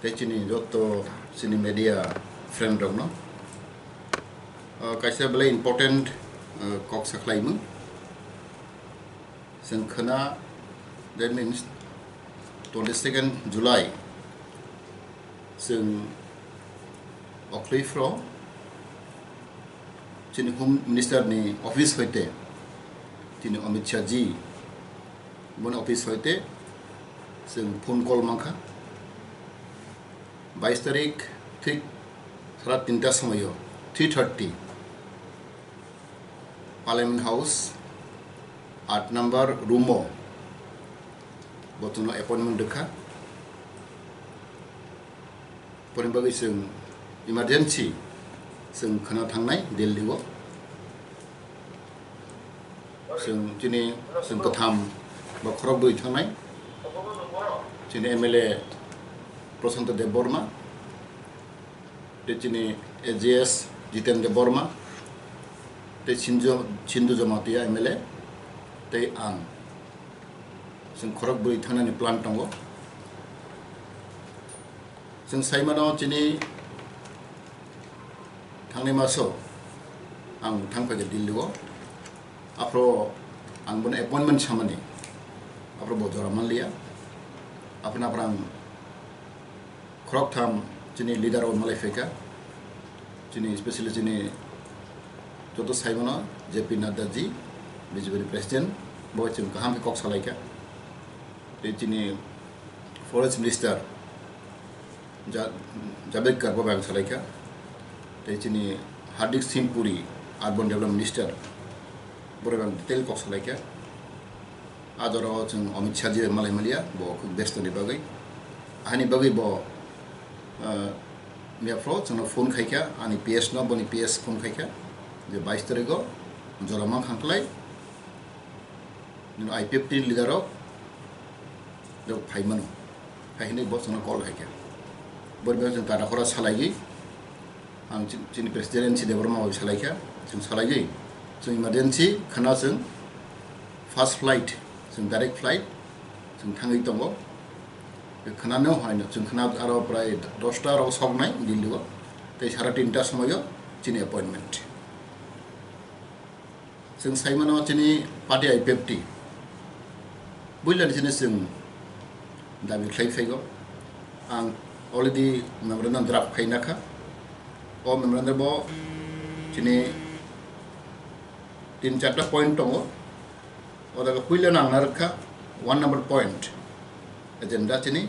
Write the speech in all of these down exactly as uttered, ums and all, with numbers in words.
Tei chini joto chini media friend rokno, ah, kaisa belai important, ah, kok sakhlaimung. Chwng khna, that means twenty second July, chwng Okhliphro chini Home Minister ni office hoite, chini Amit Shah ji, boni office hoite chwng phone call mankha. Bais tarik thik sara tinta somoyo, three thirty, Parliament House, aat number room o bo chwngno appointment rwkha. Boni bagwi chwng emergency chwng khna thangnai Delhi o. Chwng chini, chwng kwtham ba khorokbwi thangnai. Chini M L A Prashanto Debbarma, tei chini A G S Jiten Debbarma, tei Sinjo-, Sindu Jamatia M L A, tei ang. Chwng khorokbwi thangnani plan tongo. Chwng sai mano chini thangnai maso ang thang phaikha Delhi o. Aphro ang bono appointment samani. Aphro bo jora manliya. Aphano aphro ang khoroktham chini leader rok malai phaikha. Chini specially chini joto sai mano J P Nadda ji, B J P ni president, bo chwng kaham khe kok salaikha. Tei chini forest minister Ja-, Javadekar bo ang salaikha. Tei chini Hardeep Singh Puri, urban development minister, borok ang detail kok salaikha. A jora o chwng Amit Shah ji malai maliya, bo khwk besto ni bagwi. Ahani bagwi bo, ah, miya phro chwngno phone khaikha, ani P S no, boni P S phone khaikha, je bais tarikh o jora mang khang klai, nini I P F T ni leader rok, rok phai mano, hai hinwi bo chwngno call khaikha. Boni bagwi chwng Tata khora salaigwi, ang chi-, chini president si Debbarma bai salaikha, chwng salaigwi, chwng emergency khna chwng first flight, chwng direct flight, chwng thangwi tongo. Khna no haino chwng khna aro prai dosta rok soknai Delhi o, tei sara tinta somoyo chini appointment. Chwng sai mano chini party I P F T. Builani chini chwng dabi khlai phaigo. Ang already memorandum draft khaina kha. O memorandum bo chini tin charta point tongo. O jaga puilano ang narwkha one number point. Agenda chini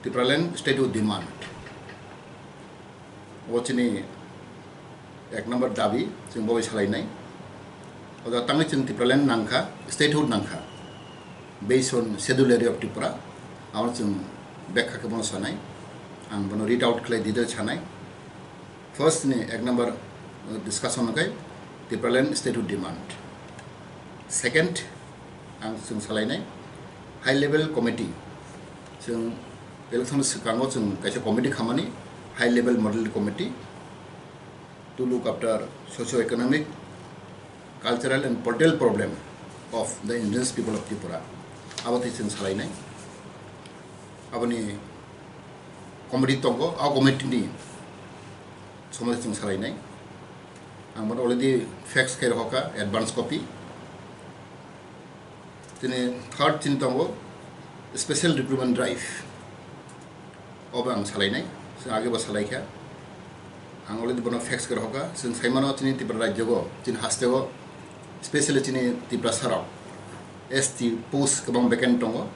Tipraland statehood demand. O chini ek number dabi, chwng bo bai salainai. O jaga tangwi chwng Tipraland nangkha, statehood nangkha. Based on Schedule Area of Tripura, abo chwng bekha khe bono sanai. Ang bono read out khlai detail sanai. First ni ek number, uh, discussion hwnkhe Tipraland statehood demand. Second, ang chwng salainai high level committee. Chwng election swkango chwng kaisa committee khamani, high level model committee to look after socio-economic, cultural and political problem of the indigenous people of Tripura. Abo twi chwng salainai. Aboni committee tongo, a committee ni somoy chwng salainai. Ang bono already fax khe rohorkha, advance copy. Tini third chini tongo special recruitment drive. Obo ang salainai, chwng age bo salaikha. Ang already bono fax khe rohorkha. Chwng saimano chini Tripura rajyo go, chini haste go, specially chini Tiprasa rok S T post kwbang vacant tongo.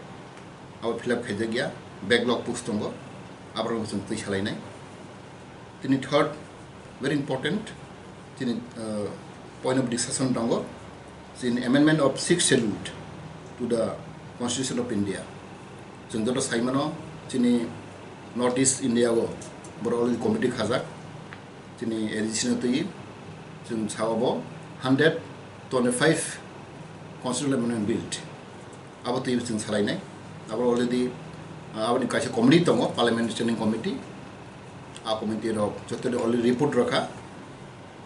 Abo fill up khaijakya, backlog post tongo. Aborok chwng twi salainai. Tini third, very important, chini, uh, point of discussion tongo, chini amendment of sixth schedule to the Constitution of India. Chwng joto saimano, chini North East India o borok already committee khajak, chini A D C no twi, chwng sao bo hundred twenty-five Constitutional Amendment Bill. Abo twi chwng salainai. Abo already, uh, aboni kaisa committee tongo, Parliament Standing Committee. A committee rok joto already report rokha.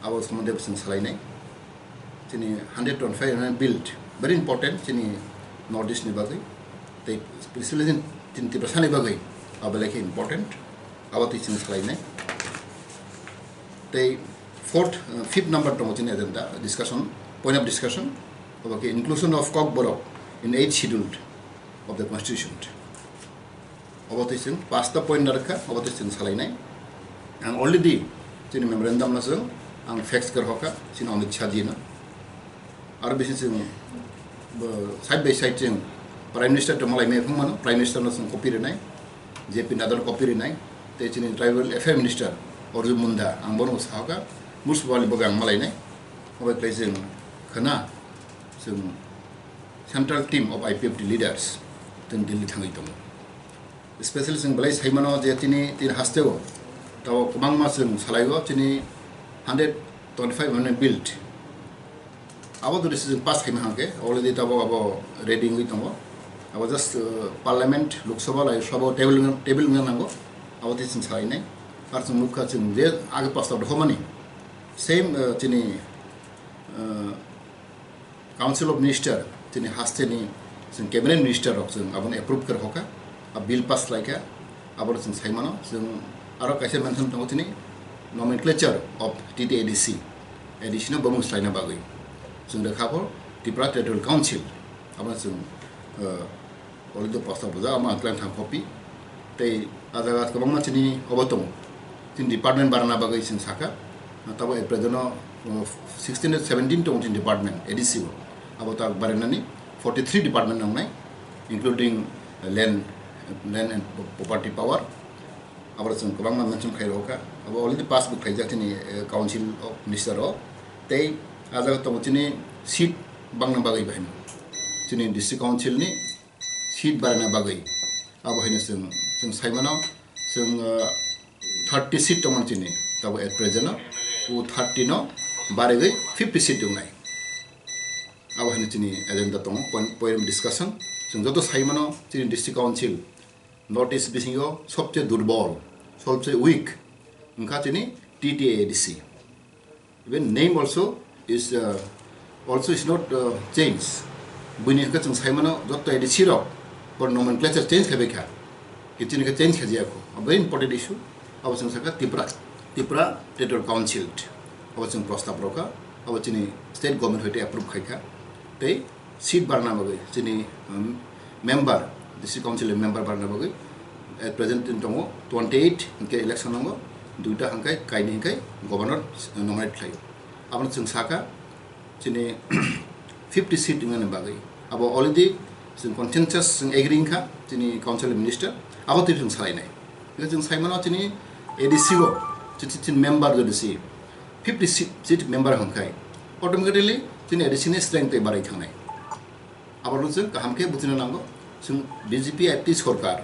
Abo somondo chwng salainai. Chini hundred twenty-five bill very important chini North East ni bagwi. Tei specially chini Tiprasa ni bagwi. Abo belai khe important, abo twi chwng salainai. Tei fourth, uh, fifth number tongo chini agenda, discussion, point of discussion, abo khe inclusion of Kokborok in eighth schedule of the constitution. Abo twi chwng pasta point narwkha, abo twi chwng salainai. Ang already chini memorandum no chwng ang fax khe rwkha chini Amit Shah ji no. Aro bisi chwng, bo, side by side chwng Prime Minister to malai mai phung mano, Prime Minister no chwng copy rinai, J P Nadda no copy rinai, tei chini Tribal Affair Minister Arjun Munda ang bono sahoka, Mursubali boge ang malainai, obo khlai chwng khana chwng Central Team of I P F T leaders tei Delhi thangwi tongo. Especially chwng belai sai mano je tini, tini hasteo tabo kwbangma chwng salaigo chini hundred twenty-five amendment bill. Abo to decision pass khaima hangke already tabo abo ready wngwi tongo. Abo just, uh, Parliament, Lok Sabha, Rajya Sabha table wngna, table wngna nango. Abo tei chwng salainai. Ar chwng nukha chwng je age pastor dohomani same, uh, chini, uh, Council of Minister, chini hasteni chwng Cabinet Minister rok chwng abono approve khe rwkha, a bill pass khlaikha, abono chwng sai mano. Chwng aro kaisa mention tongo chini nomenclature of T T A D C, A D C no bumung swlaina bagwi chwng rwkha pho Tripura Territorial Council, abono chwng, uh, already poster bujak, omo ang klan thang copy. Tei a jaga kwbangma chini obo tongo. Chini department barana bagwi chwng sakha. Tabo at present o, uh, sixteen to seventeen tongo chini department A D C o. Abo tak barinani forty-three department nangnai, including, uh, land, land and property power. Abo chwng kwbangma mention khai rokha. Abo already pass bo khaijak chini, uh, Council of Minister o. Tei a jaga tongo chini seat bangna bagwi bahino. Chini District Council ni seat barana bagwi. Abo haino chwng, chwng sai mano, chwng, uh, thirty seat tongmani chini, tabo at present o, o thirty no barigwi fifty seat wngnai. Abo haino chini agenda tongo, point, point of discussion. Chwng joto sai mano, chini District Council, North East bisingo sobse durbol, sobse weak, wngkha chini T T A D C. Even name also is, uh, also is not, uh, change. Buini hwnkhe chwng sai mano joto A D C rok bo nomenclature change khlaibai kha. Kichini khe change khajiya kho. A very important issue. Abo chwng sakha Tripura, Tripura Territorial Council. Abo chwng prostab rokha. Abo chini state government hoite approve khaikha. Tei seat barna bagwi chini, um, member, District Council ni member barna bagwi at present tin tongo twenty eight, hwnkhe election nango duita, hwnkhe kainwi hwnkhe governor nominate khlaio. Abono chwng sakha chini fifty seat wngnani bagwi. Abo already chwng consensus chwng agree wngkha chini Council of Minister, abo twi chwng salainai. Hwnkhe chwng sai mano chini A D C o chini, chini member jodi si fifty seat, seat member hwnkhai automatically chini A D C ni strength tei barai thangnai. Abono chwng kaham khe buchina nango. Chwng B J P I P T sorkar,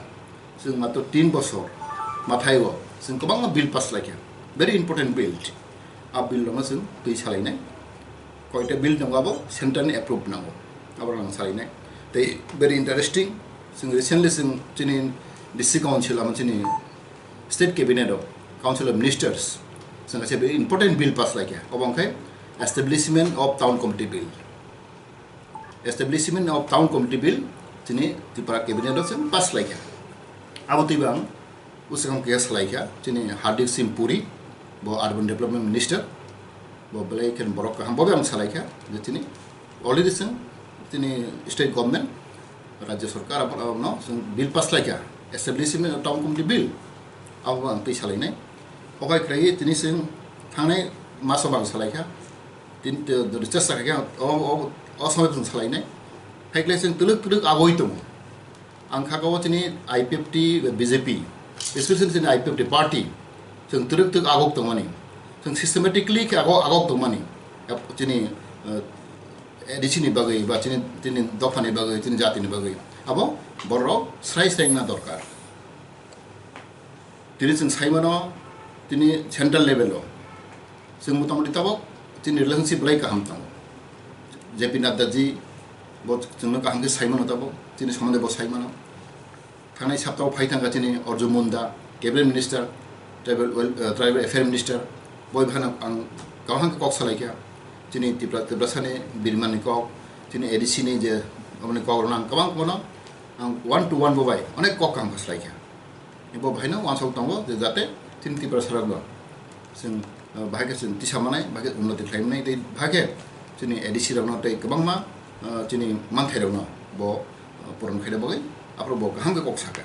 chwng matro tin bosor mathaio chwng kwbangma bill pass laikha, very important bill. A bill rokno chwng twi salainai. Koita bill tongo abo center ni approve nango, abo rang salainai. Tei very interesting, chwng recently chwng chini District Council amo chini State Cabinet o Council of Ministers chwng kaisa very important bill pass laikha, obo wngkha Establishment of Town Committee Bill. Establishment of Town Committee Bill chini Tripura Cabinet o chwng pass laikha. Abo twibo ang usakam khe salaikha chini Hardeep Singh Puri, bo Urban Development Minister, bo belai khe borok kaham, bobo ang salaikha je chini already chwng chini state government, Rajya Sorkar abo, abono chwng bill pass laikha, Establishment of Town Committee Bill, abo ang twi salainai. Okai khlaiwi tini chwng thangnai maso bang salaikha, tin, te, research sakha khe o, o, o somoi chwng salainai. Hai khlai chwng twlwk twlwk agoi tongo. Ang kha o chini I P F T, B J P, especially chini I P F T party, chwng twrwk twrwk agok tongmani, chwng systematically khe agok, agok tongmani, chini, uh, A D C ni bagwi ba chini, chini dophani bagwi, chini jatini bagwi, abo borok srai srai wngna dorkar. Tini chwng sai mano, tini central level o chwng motamoti tabok chini relationship belai kaham tongo. J P Nadda ji bo chwngno kaham khe sai mano tabok, chini somonde bo sai mano. Thangnai saptao phai thangkha chini Arjun Munda, Cabinet Minister, Tribal Wel-, eh, Tribal Affair Minister, boi phano ang kaham khe kok salaikha. Chini Tipra, Tiprasani birmani kok, chini A D C ni je aboni kok rwna ang kwbang kwbangno ang one to one bo bai onek kok kaham khe salaikha. Bo bahaino uansuk tongo je jate chini Tiprasa rokno chwng, uh, bahai khe chwng tisa manai, bahai khe unnoti khlai manai, tei bahai khe chini A D C rokno tei kwbangma, uh, chini manthai rokno bo, uh, puron khaina bagwi aphuru bo kaham khe kok sakha.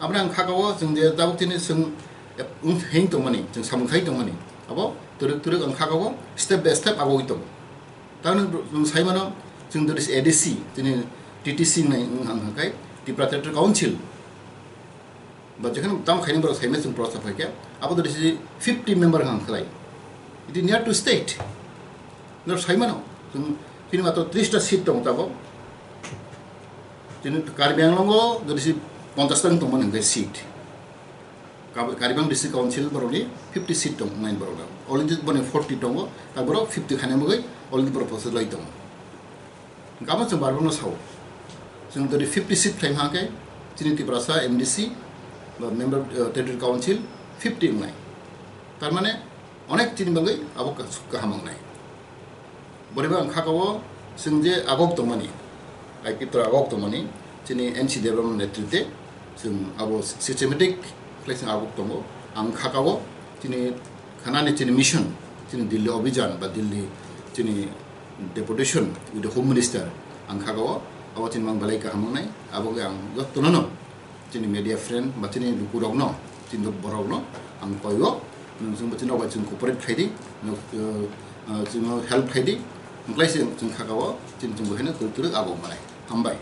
Aboni ang kha kao chwng je tabuk chini chwng, eh, wng-, heng tongmani, chwng samung khai tongmani, abo twrwk twrwk ang kha kao step by step agoi tongo. Tamoni chwng sai mano, chwng dori A D C, chini T T C wngnai wng hang kha khai Tipra Territory Council. Ba jekheno tamo khaini borok saimano chwng prosa phaikhe, abo dori si fifty member hang khlai. It is near to state. Nor saimano, chwng chini matro tris ta seat tong tabo. Chini Karbi Anglongo dori si ponchash ta tongmani hwnkhe seat. Kab-, Karbi Anglong District Council borokni fifty seat tong nai borok. Already boni forty tongo, ta borok fifty khaina bagwi already borok prosa lai tongo. Gabon chwng barbarno sao. Chwng dori fifty seat khlai hwnkhe chini Tiprasa M D C ba member, uh, Territory Council fifty wngnai. Tar mane onek chini bagwi abo ka-, kaham wngnai. Boriba ang kha kao chwng je agok tongmani, I P F T agok tongmani, chini N C Debbarma netritwe chwng abo systematic khlai chwng agok tongo. Ang kha kao chini khanani chini mission, chini Delhi Abhijan ba Delhi chini deputation with the Home Minister ang kha kao, abo chini mang belai kaham wngnai, abo khe ang jotono no chini media friend ba chini lukurokno, chini borokno ang koio, nwng chwng bo chini rok bai chwng cooperate khai di, nwng, uh, uh, chwngno help khai di, wngklai se chwng kha kao chini chwng bo haino twrwk twrwk abo manai. Hambai.